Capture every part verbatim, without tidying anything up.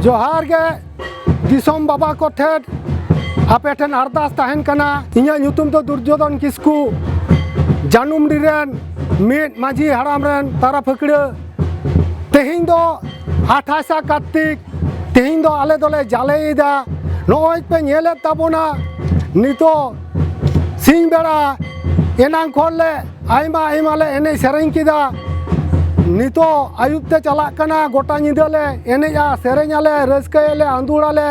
ᱡᱚᱦᱟᱨ ᱜᱮ ᱫᱤᱥᱚᱢ ᱵᱟᱵᱟ ᱠᱚ ᱴᱷᱮᱱ, ᱟᱯᱮ ᱴᱷᱮᱱ ᱟᱨᱫᱟᱥ ᱛᱟᱦᱮᱱ ᱠᱟᱱᱟ᱾ ᱤᱧᱟᱹᱜ ᱧᱩᱛᱩᱢ ᱫᱚ ᱫᱩᱨᱡᱳᱫᱷᱚᱱ ᱠᱤᱥᱠᱩ, ᱡᱟᱹᱱᱩᱢᱰᱤ ᱨᱮᱱ ᱢᱤᱫ ᱢᱟᱹᱡᱷᱤ ᱦᱟᱲᱟᱢ ᱨᱮᱱ ᱛᱟᱨᱟ ᱯᱷᱟᱹᱠᱲᱟᱹ᱾ ᱛᱮᱦᱮᱧ ᱫᱚ ᱟᱴᱷᱟᱥᱟ ᱠᱟᱨᱛᱤᱠ, ᱛᱮᱦᱮᱧ ᱫᱚ ᱟᱞᱮ ᱫᱚᱞᱮ ᱡᱟᱞᱮᱭᱮᱫᱟ᱾ ᱱᱚᱜᱼᱚᱭ ᱯᱮ ᱧᱮᱞᱮᱫ ᱛᱟᱵᱚᱱᱟ ᱱᱤᱛᱚᱜ ᱥᱤᱧ ᱵᱮᱲᱟ, ᱮᱱᱟᱝ ᱠᱷᱚᱱ ᱞᱮ ᱟᱭᱢᱟ ᱟᱭᱢᱟ ᱞᱮ ᱮᱱᱮᱡ ᱥᱮᱨᱮᱧ ᱠᱮᱫᱟ᱾ ᱱᱤᱛᱚᱜ ᱟᱹᱭᱩᱵ ᱛᱮ ᱪᱟᱞᱟᱜ ᱠᱟᱱᱟ, ᱜᱚᱴᱟ ᱧᱤᱫᱟᱹ ᱞᱮ ᱮᱱᱮᱡᱼᱟ, ᱥᱮᱨᱮᱧ ᱟᱞᱮ, ᱨᱟᱹᱥᱠᱟᱹᱭᱟᱞᱮ, ᱟᱸᱫᱳᱲᱟᱞᱮ᱾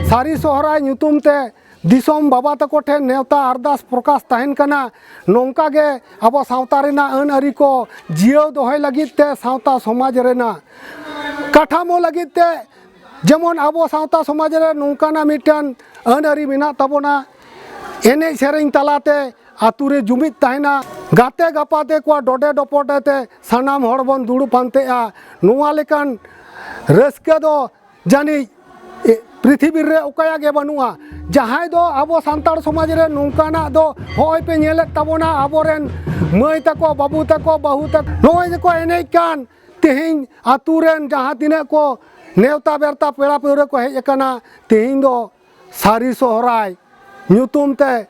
ᱥᱟᱹᱨᱤ ᱥᱚᱦᱨᱟᱭ ᱧᱩᱛᱩᱢ ᱛᱮ ᱫᱤᱥᱚᱢ ᱵᱟᱵᱟ ᱛᱟᱠᱚ ᱴᱷᱮᱱ ᱱᱮᱣᱛᱟ ᱟᱨᱫᱟᱥ ᱯᱨᱚᱠᱟᱥ ᱛᱟᱦᱮᱱ ᱠᱟᱱᱟ, ᱱᱚᱝᱠᱟ ᱜᱮ ᱟᱵᱚ ᱥᱟᱶᱛᱟ ᱨᱮᱱᱟᱜ ᱟᱹᱱ ᱟᱹᱨᱤ ᱠᱚ ᱡᱤᱭᱟᱹᱣ ᱫᱚᱦᱚᱭ ᱞᱟᱹᱜᱤᱫ ᱛᱮ, ᱥᱟᱶᱛᱟ ᱥᱚᱢᱟᱡᱽ ᱨᱮᱱᱟᱜ ᱠᱟᱴᱷᱟᱢᱳ ᱞᱟᱹᱜᱤᱫ ᱛᱮ, ᱡᱮᱢᱚᱱ ᱟᱵᱚ ᱥᱟᱶᱛᱟ ᱥᱚᱢᱟᱡᱽ ᱨᱮ ᱱᱚᱝᱠᱟᱱᱟᱜ ᱢᱤᱫᱴᱟᱝ ᱟᱹᱱ ᱟᱹᱨᱤ ᱢᱮᱱᱟᱜ ᱛᱟᱵᱚᱱᱟ, ᱮᱱᱮᱡ ᱥᱮᱨᱮᱧ ᱛᱟᱞᱟᱛᱮ ᱟᱛᱳ ᱨᱮ ᱡᱩᱢᱤᱫ ᱛᱟᱦᱮᱱᱟ, ᱜᱟᱛᱮ ᱜᱟᱯᱟᱛᱮ ᱠᱚᱣᱟᱜ ᱰᱚᱰᱮ ᱰᱚᱯᱚᱰᱮ ᱛᱮ ᱥᱟᱱᱟᱢ ᱦᱚᱲ ᱵᱚᱱ ᱫᱩᱲᱩᱵ ᱯᱟᱱᱛᱮᱜᱼᱟ᱾ ᱱᱚᱣᱟ ᱞᱮᱠᱟᱱ ᱨᱟᱹᱥᱠᱟᱹ ᱫᱚ ᱡᱟᱹᱱᱤᱡ ᱯᱨᱤᱛᱷᱤᱵᱤ ᱨᱮ ᱚᱠᱚᱭᱟᱜ ᱜᱮ ᱵᱟᱹᱱᱩᱜᱼᱟ᱾ ᱡᱟᱦᱟᱸᱭ ᱫᱚ ᱟᱵᱚ ᱥᱟᱱᱛᱟᱲ ᱥᱚᱢᱟᱡᱽ ᱨᱮ ᱱᱚᱝᱠᱟᱱᱟᱜ ᱫᱚ ᱦᱚᱸᱜᱼᱚᱭ ᱯᱮ ᱧᱮᱞᱮᱫ ᱛᱟᱵᱚᱱᱟ, ᱟᱵᱚᱨᱮᱱ ᱢᱟᱹᱭ ᱛᱟᱠᱚ, ᱵᱟᱹᱵᱩ ᱛᱟᱠᱚ, ᱵᱟᱹᱦᱩ ᱛᱟᱠᱚ ᱱᱚᱜᱼᱚᱭ ᱡᱮᱠᱚ ᱮᱱᱮᱡ ᱠᱟᱱ, ᱛᱮᱦᱮᱧ ᱟᱛᱳ ᱨᱮᱱ ᱡᱟᱦᱟᱸ ᱛᱤᱱᱟᱹᱜ ᱠᱚ ᱱᱮᱣᱛᱟ ᱵᱮᱨᱛᱟ ᱯᱮᱲᱟ ᱯᱟᱹᱣᱲᱟᱹ ᱠᱚ ᱦᱮᱡ ᱟᱠᱟᱱᱟ, ᱛᱮᱦᱮᱧ ᱫᱚ ᱥᱟᱹᱨᱤ ᱥᱚᱦᱨᱟᱭ ᱧᱩᱛᱩᱢ ᱛᱮ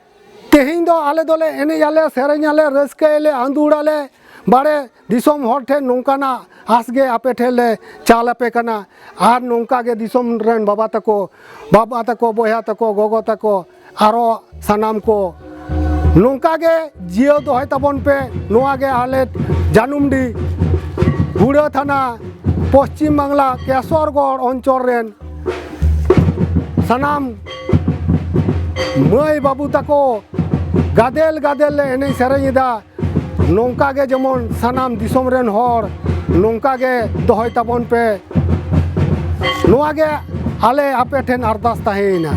ᱛᱮᱦᱮᱧ ᱫᱚ ᱟᱞᱮ ᱫᱚᱞᱮ ᱮᱱᱮᱡ ᱟᱞᱮ, ᱥᱮᱨᱮᱧ ᱟᱞᱮ, ᱨᱟᱹᱥᱠᱟᱹᱭᱟᱞᱮ, ᱟᱸᱫᱳᱲᱟᱞᱮ᱾ ᱵᱟᱲᱮ ᱫᱤᱥᱚᱢ ᱦᱚᱲ ᱴᱷᱮᱱ ᱱᱚᱝᱠᱟᱱᱟᱜ ᱟᱸᱥ ᱜᱮ ᱟᱯᱮ ᱴᱷᱮᱱ ᱞᱮ ᱪᱟᱞ ᱟᱯᱮ ᱠᱟᱱᱟ᱾ ᱟᱨ ᱱᱚᱝᱠᱟ ᱜᱮ ᱫᱤᱥᱚᱢ ᱨᱮᱱ ᱵᱟᱵᱟ ᱛᱟᱠᱚ, ᱵᱟᱵᱟ ᱛᱟᱠᱚ, ᱵᱚᱭᱦᱟ ᱛᱟᱠᱚ, ᱜᱚᱜᱚ ᱛᱟᱠᱚ, ᱟᱨᱚ ᱥᱟᱱᱟᱢ ᱠᱚ ᱱᱚᱝᱠᱟ ᱜᱮ ᱡᱤᱭᱟᱹᱣ ᱫᱚᱦᱚᱭ ᱛᱟᱵᱚᱱ ᱯᱮ᱾ ᱱᱚᱣᱟ ᱜᱮ ᱟᱞᱮ ᱡᱟᱹᱱᱩᱢᱰᱤ ᱦᱩᱲᱟᱹ ᱛᱷᱟᱱᱟ, ᱯᱚᱥᱪᱤᱢ ᱵᱟᱝᱞᱟ, ᱠᱮᱥᱚᱨᱜᱚᱲ ᱚᱧᱪᱚᱞ ᱨᱮᱱ ᱥᱟᱱᱟᱢ ᱢᱟᱹᱭ ᱵᱟᱹᱵᱩ ᱛᱟᱠᱚ ᱜᱟᱫᱮᱞ ᱜᱟᱫᱮᱞ ᱞᱮ ᱮᱱᱮᱡ ᱥᱮᱨᱮᱧ ᱮᱫᱟ᱾ ᱱᱚᱝᱠᱟ ᱜᱮ ᱡᱮᱢᱚᱱ ᱥᱟᱱᱟᱢ ᱫᱤᱥᱚᱢ ᱨᱮᱱ ᱦᱚᱲ ᱱᱚᱝᱠᱟ ᱜᱮ ᱫᱚᱦᱚᱭ ᱛᱟᱵᱚᱱ ᱯᱮ᱾ ᱱᱚᱣᱟ ᱜᱮ ᱟᱞᱮ ᱟᱯᱮ ᱴᱷᱮᱱ ᱟᱨᱫᱟᱥ ᱛᱟᱦᱮᱸᱭᱮᱱᱟ᱾